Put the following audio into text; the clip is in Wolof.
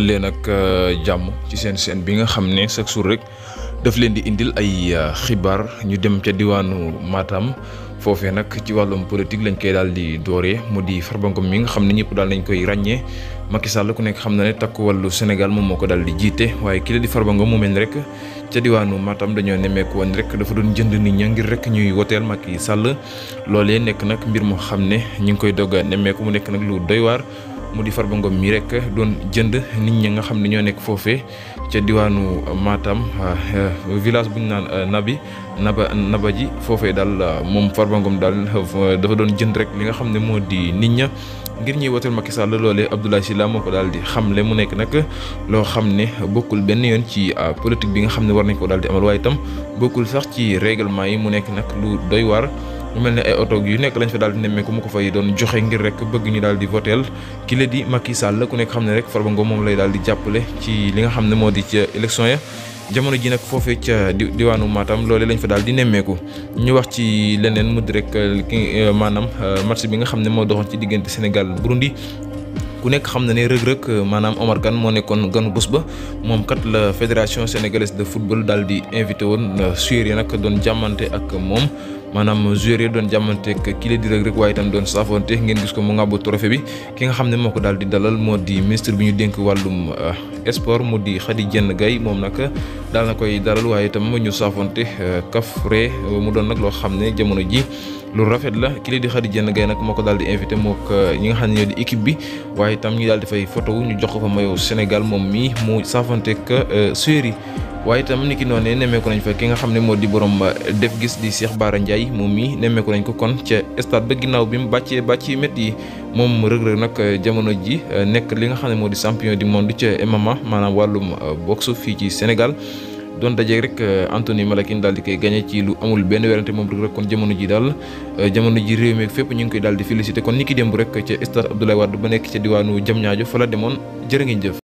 leen ak jàmm ci seen chaîne bi nga xam ne chaque jour rek daf leen di indil ay xibaar ñu dem ca diwaanu Matam foofee nag ci wàllum politique lañ koy daal di dooree mu di Farba Ngom mi nga xam ne ñëpp daal nañ koy ràññee Macky Sall ku nekk xam na ne takku wàllu Sénégal moom moo ko daal di jiite waaye ki la di Farba Ngom mu mel ni rek ca diwaanu Matam dañoo nemmeeku woon rek dafa doon jënd nit ña ngir rek ñuy woteel Macky Sall loolee nekk nag mbir moo xam ne ñu ngi koy dogg a nemmeeku mu nekk nag lu doy waar. mu di Farba Ngom mi rek doon jënd nit ñi nga xam ne ñoo nekk foofee ca diwaanu Matam village bu ñu naan Naba ji foofee daal moom Farba Ngom daal dafa doon jënd rek li nga xam ne moo di nit ña ngir ñuy woteel Macky Sall loolee Abdoulaye Sylla moo ko daal di xamle mu nekk nag loo xam ne bokkul benn yoon ci politique bi nga xam ne war nañ ko daal di amal waaye itam bokkul sax ci règlement yi mu nekk nag lu doy waar. mu mel ne ay oto yu nekk lañ fa daal di nemmeeku mu ko fay doon joxe ngir rek bëgg ñu daal di voteel ki la di Macky Sall ku nekk xam ne rek Farba Ngom moom lay daal di jàppale ci li nga xam ne moo di ca élection ya jamono ji nag foofee ca diwaanu Matam loolee lañ fa daal di nemmeeku ñu wax ci leneen mu di rek maanaam match bi nga xam ne moo doxoon ci diggante Sénégal Burundi. ku nekk xam na ne rëg-rëg maanaam Omar Kane moo nekkoon ganu bés ba moom kat la fédération sénégalaise de football daal di invité woon joueurs yi nag doon jàmmante ak moom maanaam joueurs yi doon jàmmante ak kii la di rëg-rëg waaye itam doon saafonte ngeen gis ko mu ngàbbu trophée bi ki nga xam ne moo ko daal di dalal moo di ministre bi ñu dénk wàllum sport mu di Khady Diène Gaye moom nag daal na koy dalal waaye itam ñu saafonte kafre mu doon nag loo xam ne jamono ji lu rafet la ki la di Khady Diène Gaye nag moo ko daal di invité mook ñi nga xam ne ñoo di équipe bi waaye itam ñu daal di fay photo ñu jox ko fa maillot Sénégal moom mii mu saafante ak joueurs yi waaye itam ni ki noonee nemmeeku nañ fa ki nga xam ne moo di borom def gis di Cheikh Bara Ndiaye moom mii nemmeeku nañ ko kon ca stade ba ginnaaw bi mu bàccee bàcc yi métti yi moom rëg-rëg nag jamono ji nekk li nga xam ne moo di champion du monde ca MMA maanaam wàllum boxe fii ci Sénégal doon dajeeg rek Anthony Malakin daal di koy gagné ci lu amul benn werante moom rek kon jamono ji daal jamono ji réew mi fépp ñu ngi koy daal di félicité kon ni ki démb rek ca stade Abdoulaye Wade ba nekk ca diwaanu Diamniadio fa la demoon jërë ngeen jëf.